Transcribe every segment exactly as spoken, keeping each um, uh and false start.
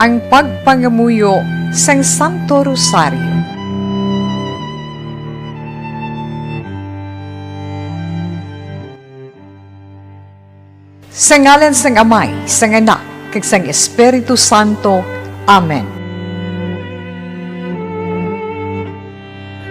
Ang pagpangamuyo sang Santo Rosario. Sa ngalan sang Amay, sang Anak, kag sang Espiritu Santo. Amen.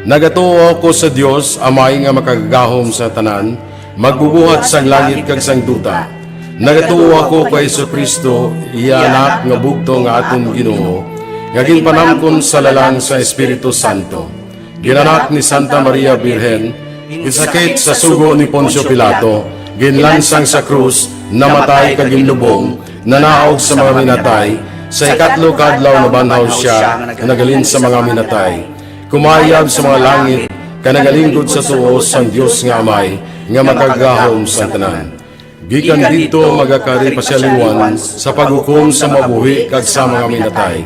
Nagatuo ako sa Dios, Amay nga Makagagahom sa tanan, Magbubuhat sang langit kag sang duta. Nagatuo ako kay Jesu-Cristo, iya Anak nga bugtong nga aton Ginoo, nga ginpanamkon sa lalang sa Espiritu Santo. Ginanak ni Santa Maria Birhen, ginsakit sa sugo ni Poncio Pilato, ginlansang sa krus, namatay kag ginlubong, nanaog sa mga minatay, sa ikatlo ka adlaw nabanhaw sia nga naghalin sa mga minatay. Kumayab sa mga langit, kag nagalinggod sa tuo sang Dios nga Amay, nga Makagagahom sang tanan. Gikan didto magakari pa sia liwan sa paghukom sa mabuhi kag sa mga minatay.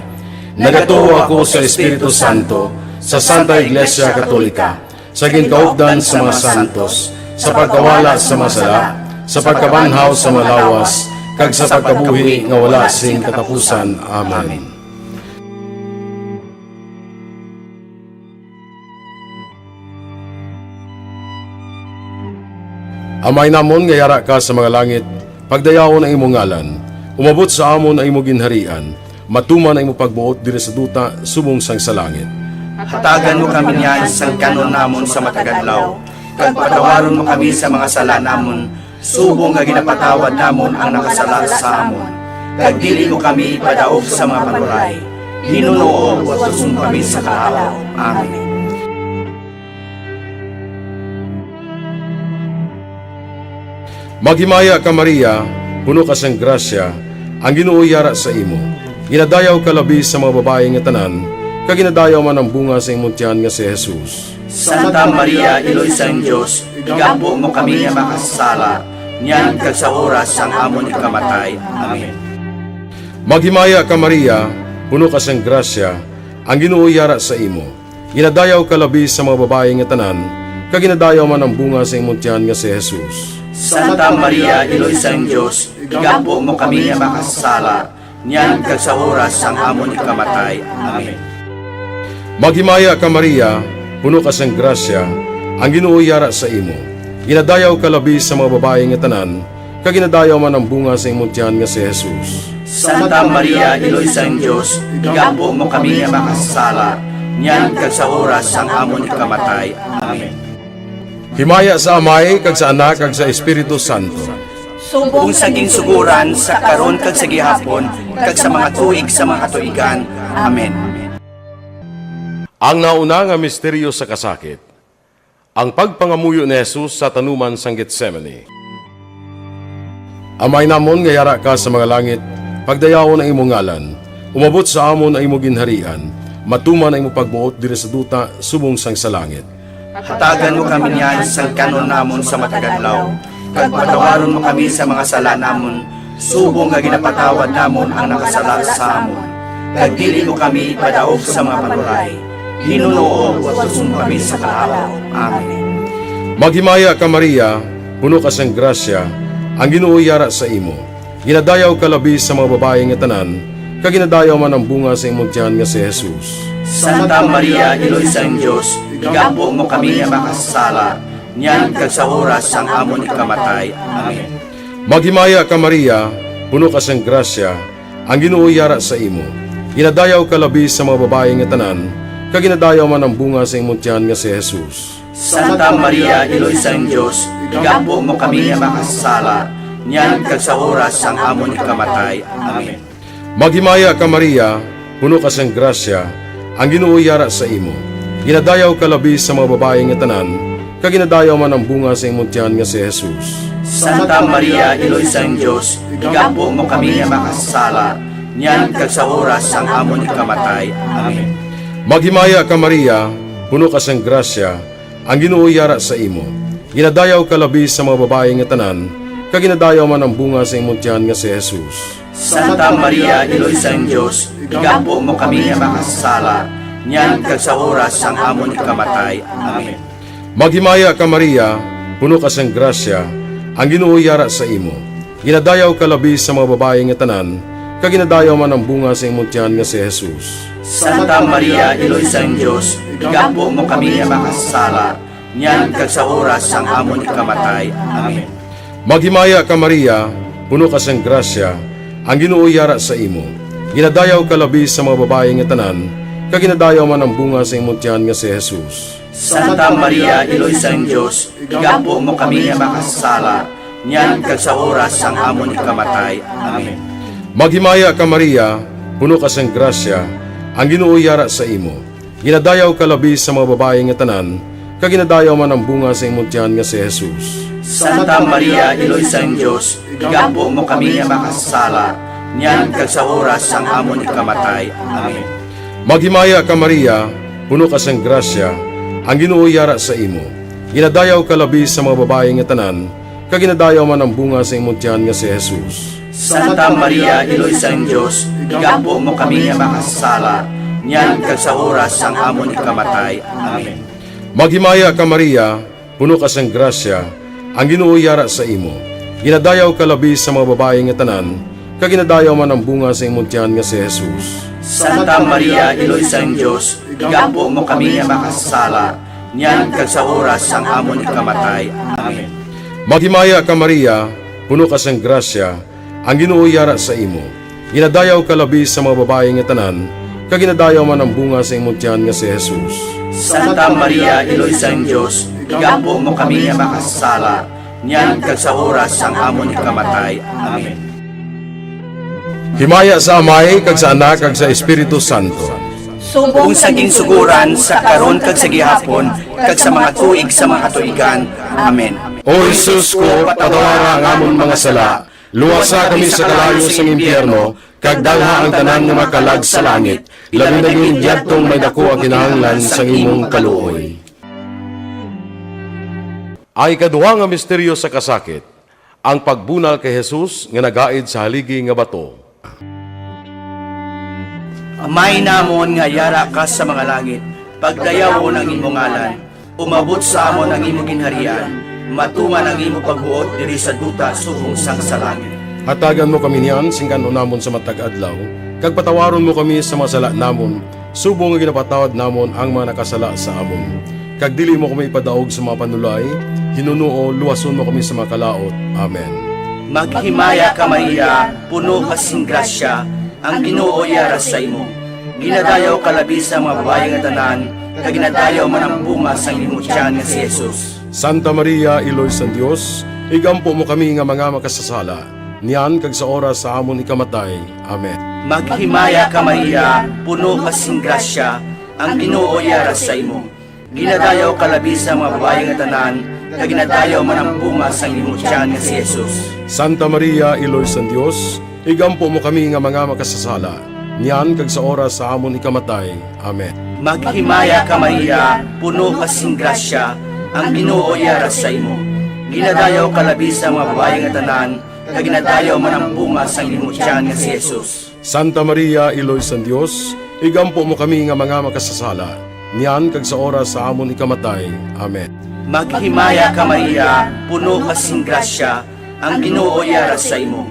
Nagatuo ako sa Espiritu Santo, sa Santa Iglesia Katolika, sa ginkaupdan sa mga santos, sa pagkawala sa mga sala, sa pagkabanhaw sa mga lawas, kag sa pagkabuhi nga wala sing katapusan. Amen. Amay namon nga yara ka sa mga langit, pagdayawon ang imo ngalan. Umabot sa amon ang imo ginharian. Matuman ang imo pagbuot diri sa duta subong sang sa langit. Hatagan mo kami niyan sang kan-on namon sa matag adlaw, kag patawaron mo kami sa mga sala namon, subong nga ginapatawad namon ang nakasala sa amon, kag dili mo kami ipadaog sa mga panuray. Ginoo, patuson mo kami sa kahawa. Amen. Maghimaya ka, Maria, puno ka sang grasya, ang Ginoo yara sa imo. Ginadayaw ka labi sa mga babayi nga tanan, kag ginadayaw man ang bunga sa imong tiyan nga si Jesus. Santa Maria, Iloy sang Dios, igampo mo kami nga makasasala, niyan kag sa oras sang amon ikamatay. Amen. Maghimaya ka, Maria, puno ka sang grasya, ang Ginoo yara sa imo. Ginadayaw ka labi sa mga babayi nga tanan, kag ginadayaw man ang bunga sa imong tiyan nga si Jesus. Santa Maria, Iloy sang Dios, igampo mo kami nga makasasala, niyan kag sa oras sang amon ikamatay. Amen. Maghimaya ka, Maria, puno ka sang grasya, ang Ginoo yara sa imo. Ginadayaw ka labi sa mga babayi nga tanan, kag ginadayaw man ang bunga sa imong tiyan nga si Jesus. Santa Maria, Iloy sang Dios, igampo mo kami nga makasasala, niyan kag sa oras sang amon ikamatay. Amen. Himaya sa Amay, kag sa Anak, kag sa Espiritu Santo. Subong sa ginsugoran, sa karon, kag sa gihapon, kag sa mga tuig sa mga katuigan. Amen. Ang nauna nga misteryo sa kasakit, ang pagpangamuyo ni Jesus sa tanuman sang Getsemani. Amay namon nga yara ka sa mga langit, pagdayawon ang imo ngalan, umabot sa amon ang imo ginharian, matuman ang imo pagbuot diri sa duta subong sang sa langit. Hatagan mo kami niyan sang kan-on namon sa matag adlaw, kag patawaron mo kami sa mga sala namon, subong nga ginapatawad namon ang nakasala sa amon. Kag dili mo kami ipadaog sa mga panuray. Ginoo, patuson mo kami sa kahawa. Amen. Maghimaya ka, Maria, puno ka sang grasya, ang Ginoo yara sa imo. Ginadayaw ka labi sa mga babayi nga tanan, kag ginadayaw man ang bunga sa imong tiyan nga si Jesus. Santa Maria, Iloy sang Dios, igampo mo kami nga makasasala, niyan kag sa oras sang amon ikamatay. Amen. Maghimaya ka, Maria, puno ka sang grasya, ang Ginoo yara sa imo. Ginadayaw ka labi sa mga babayi nga tanan, kag ginadayaw man ang bunga sa imong tiyan nga si Jesus. Santa Maria, Iloy sang Dios, igampo mo kami nga makasasala, niyan kag sa oras sang amon ikamatay. Amen. Maghimaya ka, Maria, puno ka sang grasya, ang Ginoo yara sa imo. Ginadayaw ka labi sa mga babayi nga tanan, kag ginadayaw man ang bunga sa imong tiyan nga si Jesus. Santa Maria, Iloy sang Dios, igampo mo kami nga makasasala, niyan kag sa oras sang amon ikamatay. Amen. Maghimaya ka, Maria, puno ka sang grasya, ang Ginoo yara sa imo. Ginadayaw ka labi sa mga babayi nga tanan, kag ginadayaw man ang bunga sa imong tiyan nga si Jesus. Santa Maria, Iloy sang Dios, igampo mo kami nga makasasala, niyan kag sa oras sang amon ikamatay. Amen. Maghimaya ka, Maria, puno ka sang grasya, ang Ginoo yara sa imo. Ginadayaw ka labi sa mga babayi nga tanan, kag ginadayaw man ang bunga sa imong tiyan nga si Jesus. Santa Maria, Iloy sang Dios, igampo mo kami nga makasasala, niyan kag sa oras sang amon ikamatay. Amen. Maghimaya ka, Maria, puno ka sang grasya, ang Ginoo yara sa imo. Ginadayaw ka labi sa mga babayi nga tanan, kag ginadayaw man ang bunga sa imong tiyan nga si Jesus. Santa Maria, Iloy sang Dios, igampo mo kami nga makasasala, niyan kag sa oras sang amon ikamatay. Amen. Maghimaya ka, Maria, puno ka sang grasya, ang Ginoo yara sa imo. Ginadayaw ka labi sa mga babayi nga tanan, kag ginadayaw man ang bunga sa imong tiyan nga si Jesus. Santa Maria, Iloy sang Dios, igampo mo kami nga makasasala, niyan kag sa oras sang amon ikamatay. Amen. Maghimaya ka, Maria, puno ka sang grasya, ang Ginoo yara sa imo. Ginadayaw ka labi sa mga babayi nga tanan, kag ginadayaw man ang bunga sa imong tiyan nga si Jesus. Santa Maria, Iloy sang Dios, igampo mo kami nga makasasala, niyan kag sa oras sang amon ikamatay. Amen. Maghimaya ka, Maria, puno ka sang grasya, ang Ginoo yara sa imo. Ginadayaw ka labi sa mga babayi nga tanan, kag ginadayaw man ang bunga sa imong tiyan nga si Jesus. Santa Maria, Iloy sang Dios, igampo mo kami nga makasasala, niyan kag sa oras sang amon ikamatay. Amen. Maghimaya ka, Maria, puno ka sang grasya, ang Ginoo yara sa imo. Ginadayaw ka labi sa mga babayi nga tanan, kag ginadayaw man ang bunga sa imong tiyan nga si Jesus. Santa Maria, Iloy sang Dios, igampo mo kami nga makasasala, niyan kag sa oras sang amon ikamatay. Amen. Himaya sa Amay, kag sa Anak, kag sa Espiritu Santo. Subong sa ginsugoran, sa karon, kag sa gihapon, kag sa mga tuig sa mga katuigan. Amen. O Jesus ko, patawara ang amon mga sala, luwasa kami sa kalayo sang impyerno, kag dalha ang tanan nga makalag sa langit, labi na gid yadtong may daku ang kinahanglan sang imong kaluoy. Ang ikaduha nga misteryo sa kasakit, ang pagbunal kay Jesus nga nagaid sa haligi nga bato. Amay namon nga yara ka sa mga langit, pagdayawon ang imo ngalan, umabot sa amon ang imo ginharian, matunga ang imo pagbuot diri sa duta subong sang sa langit. Hatagan mo kami niyan sing kan-on namon sa matag adlaw, kag patawaron mo kami sa mga sala namon, subong nga ginapatawad namon ang mga nakasala sa amon. Kag dili mo kami ipadaog sa mga panulay, hinunoo, luwason mo kami sa mga kalaut. Amen. Maghimaya ka, Maria, puno ka sing grasya, ang Ginoo yara sa imo. Ginadayaw ka labi sa mga babayi nga tanan, kag ginadayaw man ang bunga sang imo tiyan nga si Jesus. Santa Maria, Iloy sang Dios, igampo mo kami nga mga makasasala, niyan kag sa oras sa amon ikamatay. Amen. Maghimaya ka, Maria, puno ka sing grasya, ang Ginoo yara sa imo. Ginadayaw ka labi sa mga babayi nga tanan, kag ginadayaw man ang bunga sang imo tiyan nga si Jesus. Santa Maria, Iloy sang Dios, igampo mo kami nga mga makasasala, niyan kag sa oras sa amon ikamatay. Amen. Maghimaya ka, Maria, puno ka sing grasya, ang Ginoo yara sa imo. Ginadayaw ka labi sa mga babayi nga tanan, kag ginadayaw man ang bunga sang imo tiyan nga si Jesus. Santa Maria, Iloy sang Dios, igampo mo kami nga mga makasasala, niyan kag sa oras sa amon ikamatay. Amen. Maghimaya ka, Maria, puno ka sing grasya, ang Ginoo yara sa imo.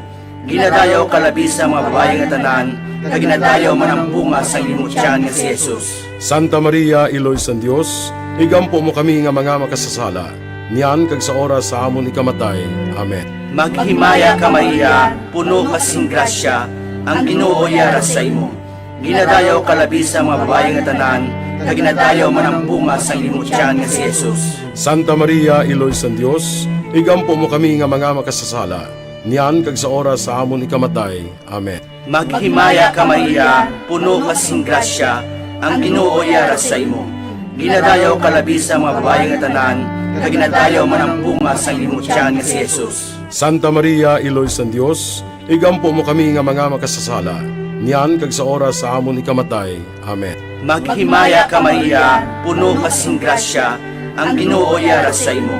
Ginadayaw ka labi sa mga babayi nga tanan, kag ginadayaw man ang bunga sang imo tiyan nga si Jesus. Santa Maria, Iloy sang Dios, igampo mo kami nga mga makasasala, niyan kag sa oras sa amon ikamatay. Amen. Maghimaya ka, Maria, puno ka sing grasya, ang Ginoo yara sa imo. Ginadayaw ka labi sa mga babayi nga tanan, kag ginadayaw man ang bunga sang imo tiyan nga si Jesus. Santa Maria, Iloy sang Dios, igampo mo kami nga mga makasasala, niyan kag sa oras sa amon ikamatay. Amen. Maghimaya ka, Maria, puno ka sing grasya, ang Ginoo yara sa imo. Ginadayaw ka labi sa mga babayi nga tanan, kag ginadayaw man ang bunga sang imo tiyan nga si Jesus. Santa Maria, Iloy sang Dios, igampo mo kami nga mga makasasala, niyan kag sa oras sa amon ikamatay. Amen. Maghimaya ka, Maria, puno ka sing grasya, ang Ginoo yara sa imo.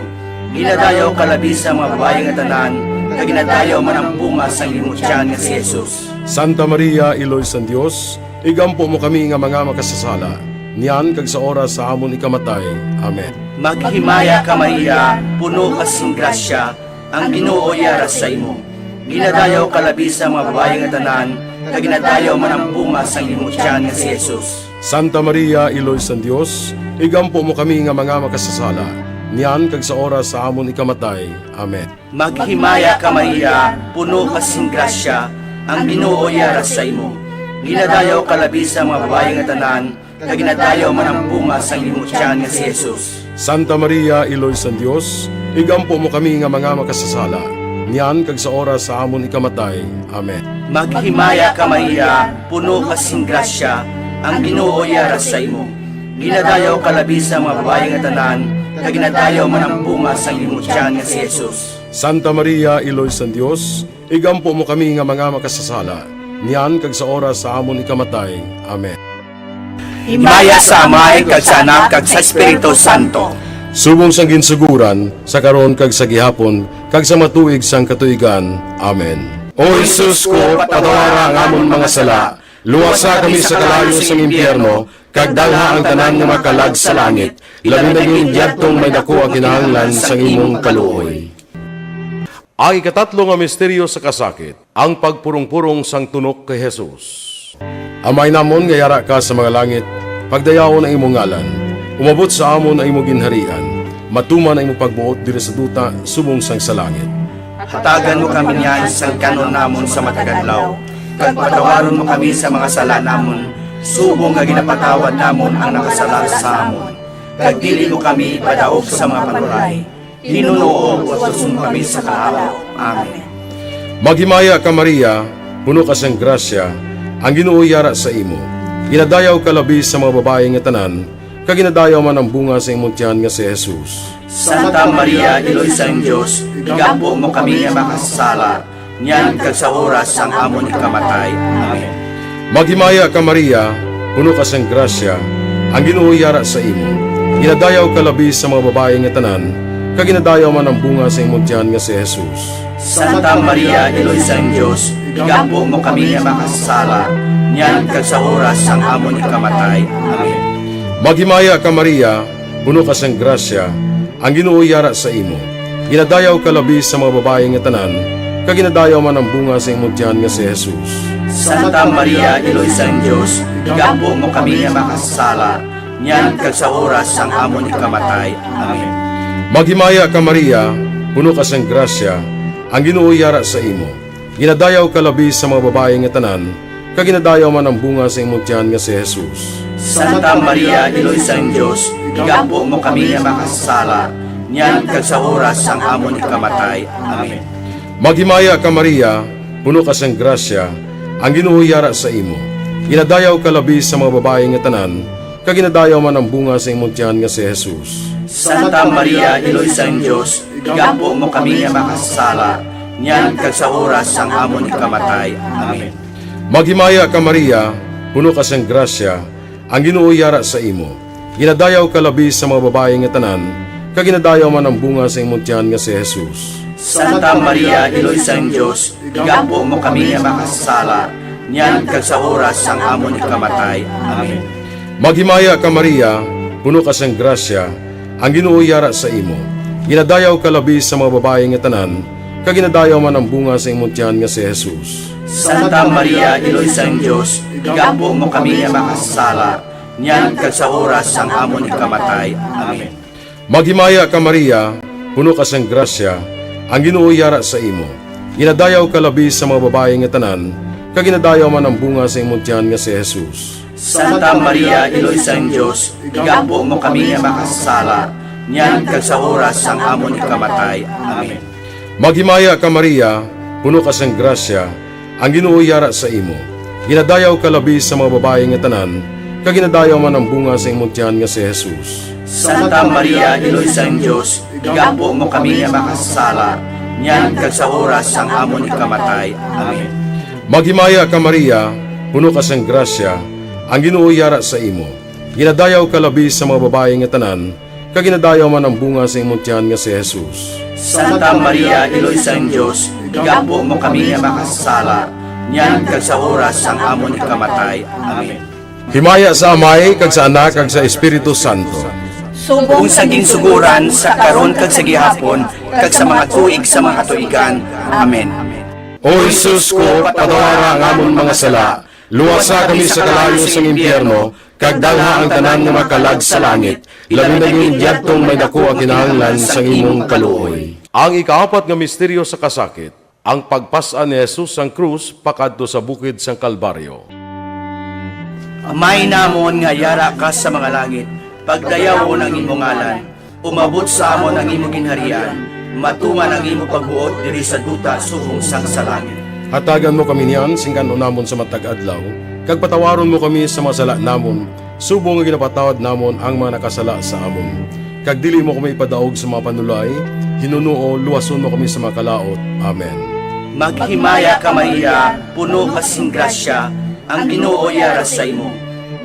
Ginadayaw ka labi sa mga babayi nga tanan, kag ginadayaw man ang bunga sang imo tiyan nga si Jesus. Santa Maria, Iloy sang Dios, igampo mo kami nga mga makasasala, niyan kag sa oras sa amon ikamatay. Amen. Maghimaya ka, Maria, puno ka sing grasya, ang Ginoo yara sa imo. Ginadayaw ka labi sa mga babayi nga tanan, kag ginadayaw man ang bunga sang imong tiyan nga si Jesus. Santa Maria, Iloy sang Dios, igampo mo kami nga mga makasasala, niyan kag sa oras sa amon ikamatay. Amen. Maghimaya ka, Maria, puno ka sing grasya, ang Ginoo yara sa imo. Ginadayaw ka labi sa mga babayi nga tanan, kag ginadayaw man ang bunga sang imong tiyan nga si Jesus. Santa Maria, Iloy sang Dios, igampo mo kami nga mga makasasala, niyan kag sa oras sa amon ikamatay. Amen. Maghimaya ka, Maria, puno ka sing grasya, ang Ginoo yara sa imo. Ginadayaw ka labi sa mga babayi nga tanan, kag ginadayaw man ang bunga sang imong tiyan nga si Jesus. Santa Maria, Iloy sang Dios, igampo mo kami nga mga makasasala, niyan kag sa oras sa amon ikamatay. Amen. Himaya sa Amay, kag sa Anak, kag sa Espiritu Santo. Subong sang ginsugoran, sa karon kag sa gihapon, kag sa mga tuig sang katuigan. Amen. O Jesus ko, patawara ang amon mga sala, luwasa kami sa kalayo sang impyerno, kag dalha ang tanan nga mga kalag sa langit, labi na gid yadtong may daku ang kinahanglan sang imong kaluoy. Ang ikatatlo nga misteryo sa kasakit, ang pagpurong-purong sang tunok kay Jesus. Amay namon nga yara ka sa mga langit, pagdayawon ang imong ngalan. Umabot sa amon ang imong ginharian. Matuman ang imong pagbuot diri sa duta subong sang sa langit. Hatagan mo kami niyan sang kan-on namon sa matag adlaw, kag patawaron mo kami sa mga sala namon, subong nga ginapatawad namon ang nakasala sa amon. Kag dili mo kami ipadaog sa mga panuray. Ginoo, utuson mo kami sa kahawa. Amen. Maghimaya ka, Maria, puno ka sang grasya, ang Ginoo yara sa imo. Ginadayaw ka labi sa mga babayi nga tanan, kag ginadayaw man ang bunga sa imong tiyan nga si Jesus. Santa Maria, Iloy sang Dios, igampo mo kami nga makasasala, niyan kag sa oras sang amon ikamatay. Amen. Maghimaya ka, Maria, puno ka sang grasya, ang Ginoo yara sa imo. Ginadayaw ka labi sa mga babayi nga tanan, kag ginadayaw man ang bunga sa imong tiyan nga si Jesus. Santa Maria, Iloy sang Dios, igampo mo kami nga makasasala, niyan kag sa oras sang amon ikamatay. Amen. Maghimaya ka, Maria, puno ka sang grasya, ang Ginoo yara sa imo. Ginadayaw ka labi sa mga babayi nga tanan, kag ginadayaw man ang bunga sa imong tiyan nga si Jesus. Santa Maria, Iloy sang Dios, igampo mo kami nga makasasala, niyan kag sa oras sang amon ikamatay. Amen. Maghimaya ka, Maria, puno ka sang grasya, ang Ginoo yara sa imo. Ginadayaw ka labi sa mga babayi nga tanan, kag ginadayaw man ang bunga sa imong tiyan nga si Jesus. Santa Maria, Iloy sang Dios, igampo mo kami nga makasasala, niyan kag sa oras sang amon ikamatay. Amen. Maghimaya ka, Maria, puno ka sang grasya, ang Ginoo yara sa imo. Ginadayaw ka labi sa mga babayi nga tanan, kag ginadayaw man ang bunga sa imong tiyan nga si Jesus. Santa Maria, Iloy sang Dios, igampo mo kami nga makasasala, niyan kag sa oras sang amon ikamatay. Amen. Maghimaya ka, Maria, puno ka sang grasya, ang Ginoo yara sa imo. Ginadayaw ka labi sa mga babayi nga tanan, kag ginadayaw man ang bunga sa imong tiyan nga si Jesus. Santa Maria, Iloy sang Dios, igampo mo kami nga makasasala, niyan kag sa oras sang amon ikamatay. Amen. Maghimaya ka, Maria, puno ka sang grasya, ang Ginoo yara sa imo. Ginadayaw ka labi sa mga babayi nga tanan, kag ginadayaw man ang bunga sa imong tiyan nga si Jesus. Santa Maria, Iloy sang Dios, igampo mo kami nga makasasala, niyan kag sa oras sang amon ikamatay. Amen. Maghimaya ka, Maria, puno ka sang grasya, ang Ginoo yara sa imo. Ginadayaw ka labi sa mga babayi nga tanan, kag ginadayaw man ang bunga sa imong tiyan nga si Jesus. Santa Maria, Iloy sang Dios, igampo mo kami nga makasasala, niyan kag sa oras sang amon ikamatay. Amen. Maghimaya ka, Maria, puno ka sang grasya, ang Ginoo yara sa imo. Ginadayaw ka labi sa mga babayi nga tanan, kag ginadayaw man ang bunga sa imong tiyan nga si Jesus. Santa Maria, Iloy sang Dios, igampo mo kami nga makasasala, niyan kag sa oras sang amon ikamatay. Amen. Maghimaya ka, Maria, puno ka sang grasya, ang Ginoo yara sa imo. Ginadayaw ka labi sa mga babayi nga tanan, kag ginadayaw man ang bunga sa imong tiyan nga si Jesus. Santa Maria, Iloy sang Dios, igampo mo kami nga makasasala, niyan kag sa oras sang amon ikamatay. Amen. Himaya sa Amay, kag sa Anak, kag sa Espiritu Santo. Subong sa ginsugoran, sa karon, kag sa gihapon, kag sa mga tuig sa mga katuigan. Amen. O Jesus ko, patawara ang amon mga sala, luwasa kami sa kalayo sang impyerno, kag dalha ang tanan nga mga kalag sa langit, labi na gid yadtong may daku ang kinahanglan sang imong kaluoy. Ang ikaapat nga misteryo sa kasakit, ang pagpas-an ni Jesus sang krus pakadto sa bukid sang Kalbaryo. Amay namon nga yara ka sa mga langit, pagdayawon ang imo ngalan, umabot sa amon ang imo ginharian, matuman ang imo pagbuot diri sa duta subong sang sa langit. Hatagan mo kami niyan sing kan-on namon sa matag adlaw, kag patawaron mo kami sa mga sala namon, subong nga ginapatawad namon ang mga nakasala sa amon. Kag dili mo kami ipadaog sa mga panulay, hinunoo, luwason mo kami sa mga kalaut. Amen. Maghimaya ka, Maria, puno ka sing grasya, ang Ginoo yara sa imo.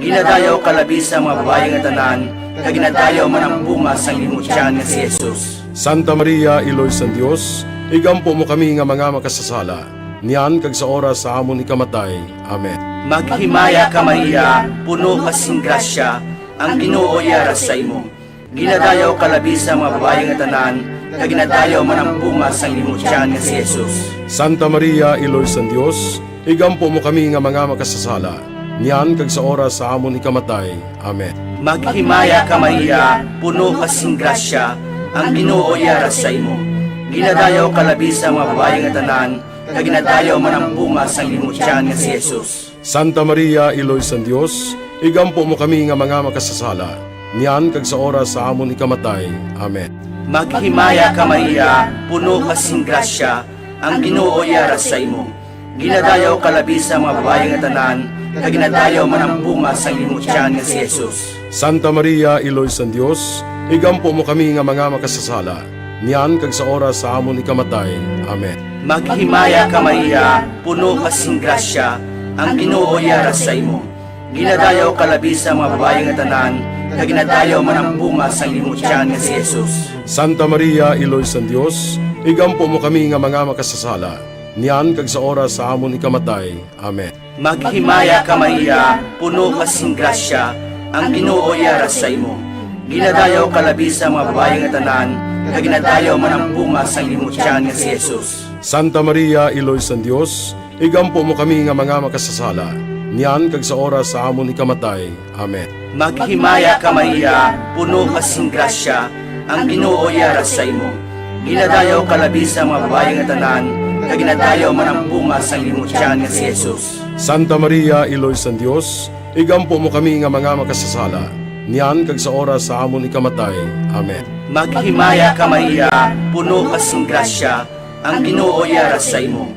Ginadayaw ka labi sa mga babayi nga tanan, kag ginadayaw man ang bunga sang imo tiyan nga si Jesus. Santa Maria, Iloy sang Dios, igampo mo kami nga mga makasasala, niyan kag sa oras sa amon ikamatay. Amen. Maghimaya ka, Maria, puno ka sing grasya, ang Ginoo yara sa imo. Ginadayaw ka labi sa mga babayi nga tanan, kag ginadayaw man ang bunga sang imo tiyan nga si Jesus. Santa Maria, Iloy sang Dios, igampo mo kami nga mga makasasala, niyan kag sa oras sa amon ikamatay. Amen. Maghimaya ka, Maria, puno ka sing grasya, ang Ginoo yara sa imo. Ginadayaw ka labi sa mga babayi nga tanan, kag ginadayaw man ang bunga sang imo tiyan nga si Jesus. Santa Maria, Iloy sang Dios, igampo mo kami nga mga makasasala, niyan kag sa oras sa amon ikamatay. Amen. Maghimaya ka, Maria, puno ka sing grasya, ang Ginoo yara sa imo. Ginadayaw ka labi sa mga babayi nga tanan, kag ginadayaw man ang bunga sang imo tiyan nga si Jesus. Santa Maria, Iloy sang Dios, igampo mo kami nga mga makasasala, niyan kag sa oras sa amon ikamatay. Amen. Maghimaya ka, Maria, puno ka sing grasya, ang Ginoo yara sa imo. Ginadayaw ka labi sa mga babayi nga tanan, kag ginadayaw man ang bunga sang imo tiyan nga si Jesus. Santa Maria, Iloy sang Dios, igampo mo kami nga mga makasasala, niyan kag sa oras sa amon ikamatay. Amen. Maghimaya ka, Maria, puno ka sing grasya, ang Ginoo yara sa imo. Ginadayaw ka labi sa mga babayi nga tanan, kag ginadayaw man ang bunga sang imo tiyan nga si Jesus. Santa Maria, Iloy sang Dios, igampo mo kami nga mga makasasala, niyan kag sa oras sa amon ikamatay. Amen. Maghimaya ka, Maria, puno ka sing grasya, ang Ginoo yara sa imo. Ginadayaw ka labi sa mga babayi nga tanan, kag ginadayaw man ang bunga sang imo tiyan nga si Jesus. Santa Maria, Iloy sang Dios, igampo mo kami nga mga makasasala, niyan kag sa oras sa amon ikamatay. Amen. Maghimaya ka, Maria, puno ka sing grasya, ang Ginoo yara sa imo.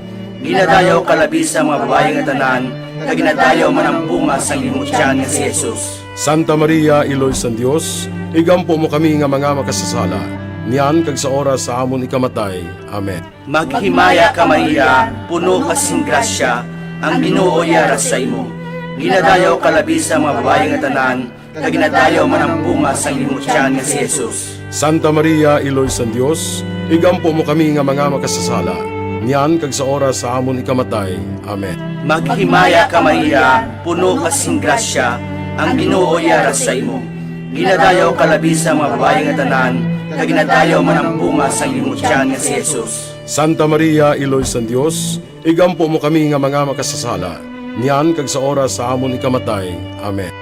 Ginadayaw ka labi sa mga babayi nga tanan, kag ginadayaw man ang bunga sang imo tiyan nga si Jesus. Santa Maria, Iloy sang Dios, igampo mo kami nga mga makasasala, niyan kag sa oras sa amon ikamatay. Amen. Maghimaya ka, Maria, puno ka sing grasya, ang Ginoo yara sa imo. Ginadayaw ka labi sa mga babayi nga tanan, kag ginadayaw man ang bunga sang imo tiyan nga si Jesus. Santa Maria, Iloy sang Dios, igampo mo kami nga mga makasasala, niyan kag sa oras sa amon ikamatay. Amen. Maghimaya ka, Maria, puno ka sing grasya, ang Ginoo yara sa imo. Ginadayaw ka labi sa mga babayi nga tanan, kag ginadayaw man ang bunga sang imo tiyan nga si Jesus. Santa Maria, Iloy sang Dios, igampo mo kami nga mga makasasala, niyan kag sa oras sa amon ikamatay. Amen.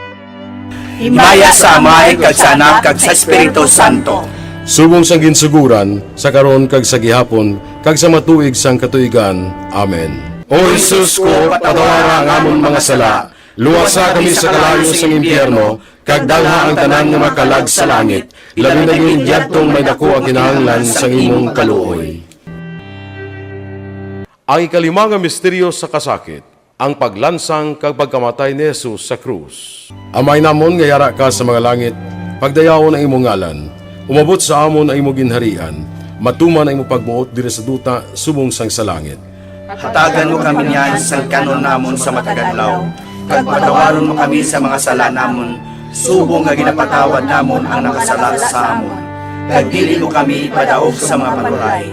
Himaya sa Amay, kag sa Anak, kag sa Espiritu Santo. Subong sang ginsugoran, sa karon, kag sa gihapon, kag sa matuig sang katuigan. Amen. O Jesus ko, patawara ang amon mga sala, luwasa kami sa kalayo sang impyerno, kag dalha ang tanan nga mga kalag sa langit, labi na gid yadtong may daku ang kinahanglan sang imong kaluoy. Ang ikalima nga misteryo sa kasakit, ang paglansang kag pagkamatay ni Jesus sa krus. Amay namon nga yara ka sa mga langit, pagdayawon ang imong ngalan, umabot sa amon ang imong ginharian, matuman ang imong pagbuot diri sa duta subong sang sa langit. Hatagan mo kami niyan sang kan-on namon sa matag adlaw, kag patawaron mo kami sa mga sala namon, subong nga ginapatawad namon ang nakasala sa amon. Kag dili mo kami ipadaog sa mga panulay.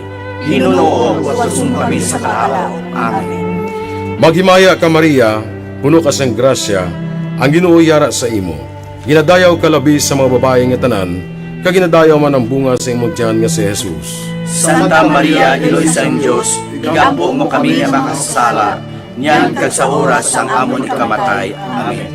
Hinunoo, luwason mo kami sa kalaut. Amen. Maghimaya ka, Maria, puno ka sang grasya, ang Ginoo yara sa imo. Ginadayaw ka labi sa mga babayi nga tanan, kag ginadayaw man ang bunga sa imong tiyan nga si Jesus. Santa Maria, Iloy sang Dios, igampo mo kami nga makasasala, niyan kag sa oras sang amon ikamatay. Amen.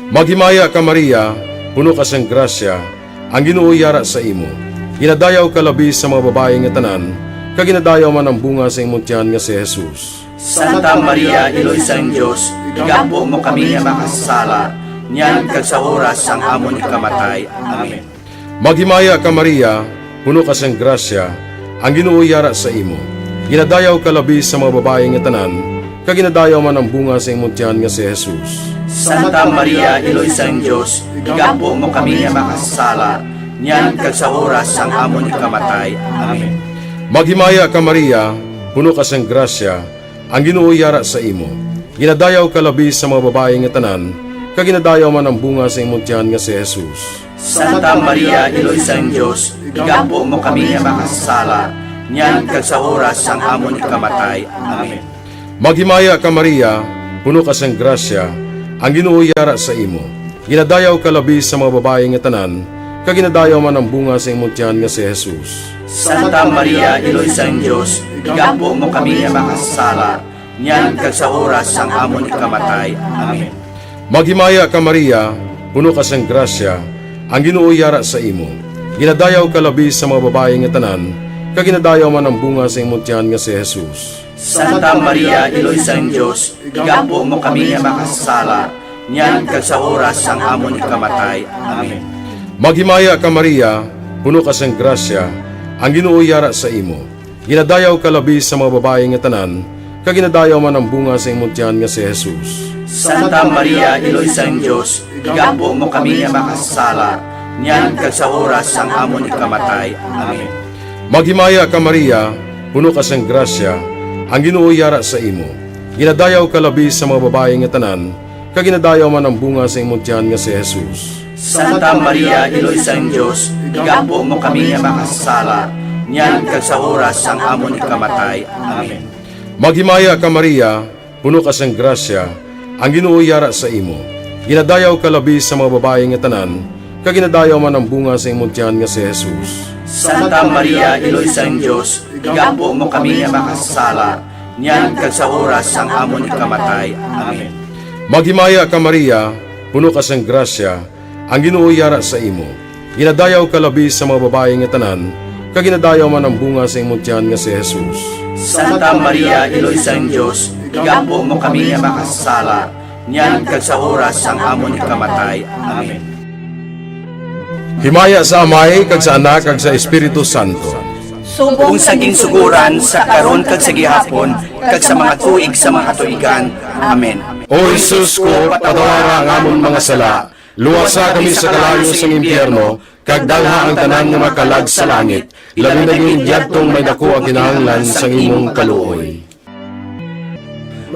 Maghimaya ka, Maria, puno ka sang grasya, ang Ginoo yara sa imo. Ginadayaw ka labi sa mga babayi nga tanan, kag ginadayaw man ang bunga sa imong tiyan nga si Jesus. Santa Maria, Iloy sang Dios, igampo mo kami nga makasasala, niyan kag sa oras sang amon ikamatay. Amen. Maghimaya ka, Maria, puno ka sang grasya, ang Ginoo yara sa imo. Ginadayaw ka labi sa mga babayi nga tanan, kag ginadayaw man ang bunga sa imong tiyan nga si Jesus. Santa Maria, Iloy sang Dios, igampo mo kami nga makasasala, niyan kag sa oras sang amon ikamatay. Amen. Maghimaya ka, Maria, puno ka sang grasya, ang Ginoo yara sa imo. Ginadayaw ka labi sa mga babayi nga tanan, kag ginadayaw man ang bunga sa imong tiyan nga si Jesus. Santa Maria, Iloy sang Dios, igampo mo kami nga makasasala, niyan kag sa oras sang amon ikamatay. Amen. Maghimaya ka, Maria, puno ka sang grasya, ang Ginoo yara sa imo. Ginadayaw ka labi sa mga babayi nga tanan, kag ginadayaw man ang bunga sa imong tiyan nga si Jesus. Santa Maria, Iloy sang Dios, igampo mo kami nga makasasala, niyan kag sa oras sang amon ikamatay. Amen. Maghimaya ka, Maria, puno ka sang grasya, ang Ginoo yara sa imo. Ginadayaw ka labi sa mga babayi nga tanan, kag ginadayaw man ang bunga sa imong tiyan nga si Jesus. Santa Maria, Iloy sang Dios, igampo mo kami nga makasasala, niyan kag sa oras sang amon ikamatay. Amen. Maghimaya ka, Maria, puno ka sang grasya, ang Ginoo yara sa imo. Ginadayaw ka labi sa mga babayi nga tanan, kag ginadayaw man ang bunga sa imong tiyan nga si Jesus. Santa Maria, Iloy sang Dios, igampo mo kami nga makasasala, niyan kag sa oras sang amon ikamatay. Amen. Maghimaya ka, Maria, puno ka sang grasya, ang Ginoo yara sa imo. Ginadayaw ka labi sa mga babayi nga tanan, kag ginadayaw man ang bunga sa imong tiyan nga si Jesus. Santa Maria, Iloy sang Dios, igampo mo kami nga makasasala, niyan kag sa oras sang amon ikamatay. Amen. Maghimaya ka, Maria, puno ka sang grasya, ang Ginoo yara sa imo. Ginadayaw ka labi sa mga babayi nga tanan, kag ginadayaw man ang bunga sa imong tiyan nga si Jesus. Santa Maria, Iloy sang Dios, igampo mo kami nga makasasala, niyan kag sa oras sang amon ikamatay. Amen. Maghimaya ka, Maria, puno ka sang grasya, ang Ginoo yara sa imo. Ginadayaw ka labi sa mga babayi nga tanan, kag ginadayaw man ang bunga sa imong tiyan nga si Jesus. Santa Maria, Iloy sang Dios, igampo mo kami nga makasasala, niyan kag sa oras sang amon ikamatay. Amen. Himaya sa Amay, kag sa Anak, kag sa Espiritu Santo. Subong sa ginsuguran, sa karon kag sa gihapon, kag sa mga tuig sa mga katuigan. Amen. O Jesus ko, patawara ang amon mga sala, luwasa kami sa kalayo sang impyerno, kag dalha ang tanan nga makalag sa langit, labi na gid yadtong may daku ang kinahanglan sang imong kaluoy.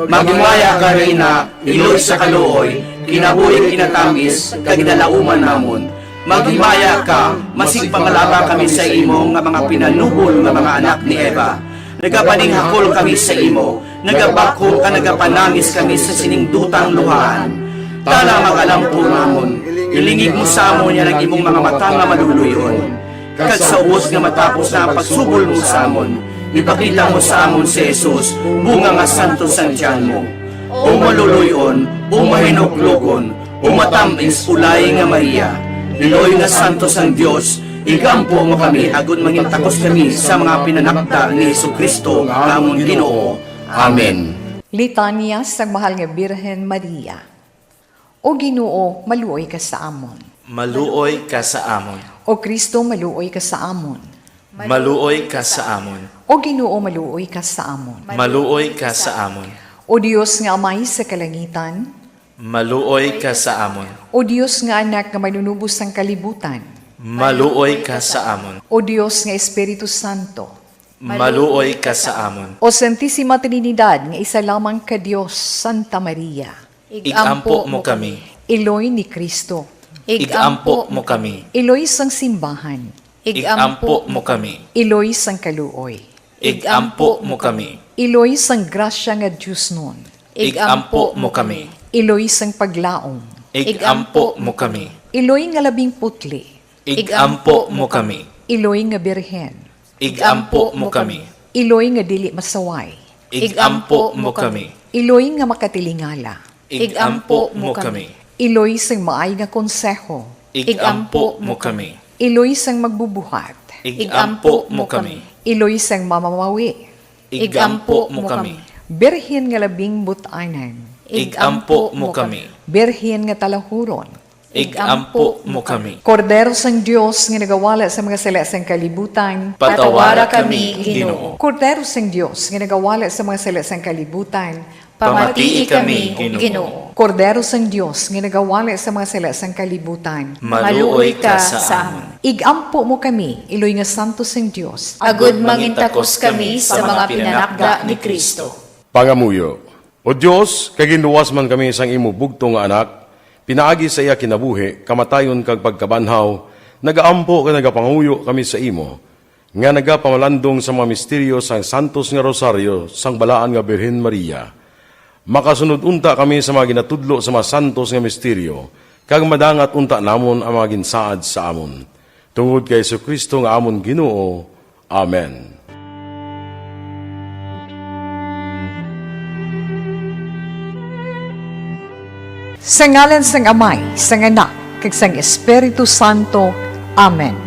Maghimaya ka, Reyna, iloy sa kaluoy, kinabuhi kinatamis, kag ginalauman namon. Maghimaya ka, masigpangalaba kami sa imo nga mga pinanubol nga mga anak ni Eva. Nagapaninghakol kami sa imo, nagabakho kag nagapanangis kami sa sining dutang luhaan. Tana, mag-alampo namon, ilingig mo sa amon yan ang imong mga mata nga maluluy-on. Kag sa ubos nga matapos na ang pagsubol mo sa amon, ipakita mo sa amon si Jesus, bunga nga santo sang tiyan mo. O maluluy-on, o mahinuklogon, o matamis, ulay nga Maria, iloy nga santo sang Dios, igampo mo kami agod mangintakos kami sa mga pinanakda ni Jesu-Cristo nga amon Ginoo. Amen. Litanya sang Mahal nga Birhen Maria. O Ginoo, maluoy ka sa amon. Maluoy ka sa amon. O Cristo, maluoy ka sa amon. Maluoy ka sa amon. O Ginoo, maluoy ka sa amon. Maluoy ka sa amon. O Dios nga Amay sa kalangitan. Maluoy ka sa amon. O Dios nga Anak nga Manunubos sang kalibutan. Maluoy ka sa amon. O Dios nga Espiritu Santo. Maluoy ka sa amon. O Santisima Trinidad nga isa lamang ka Dios, Santa Maria. Ig-ampo mo kami. Iloy ni Cristo. Ig-ampo mo kami. Iloy sang simbahan. Ig-ampo mo kami. Iloy sang kaluoy. Ig-ampo mo kami. Iloy sang grasya nga diosnon. Ig-ampo mo kami. Iloy sang paglaom. Ig-ampo mo kami. Iloy nga labing putli. Ig-ampo mo kami. Iloy nga birhen. Igampo mo kami. Iloy nga dili masaway. Igampo mo kami. Iloy nga makatilingala. Igampo mo kami. Iloy sang maay nga konseho. Igampo mo kami. Iloy sang magbubuhat. Igampo mo kami. Iloy sang mamamawi. Igampo mo kami. Birhen nga labing but-anan. Igampo mo kami. Birhen nga talahuron. Igampo mo kami. Kordero sang Dios nga nagawala sa mga sala sang kalibutan. Patawara kami, Ginoo. Kordero sang Dios nga nagawala sa mga sala sang kalibutan. Pamatii kami, Ginoo. Kordero sang Dios nga nagawala sa mga sala sang kalibutan. Maluoy ka sa amon. Igampo mo kami, iloy nga santos sang Dios. Agud mangintakos kami sa mga pinanakda ni Cristo. Pangamuyo. O Dios, kay ginluwas man kami sang imo bugtong nga Anak, pinaagi sa iya kinabuhi, kamatayon, kag pagkabanhaw, nagaampo kag nagapangamuyo kami sa imo, nga nagapamalandong sa mga misteryo sang santos nga Rosaryo sang Balaan nga Birhen Maria. Makasunod unta kami sa mga ginatudlo sa mga santos nga misteryo, kag madangat unta namon ang mga ginsaad sa amon. Tungod kay Jesu-Cristo nga amon Ginoo. Amen. Sa ngalan sang Amay, sang Anak, kag sang Espiritu Santo. Amen.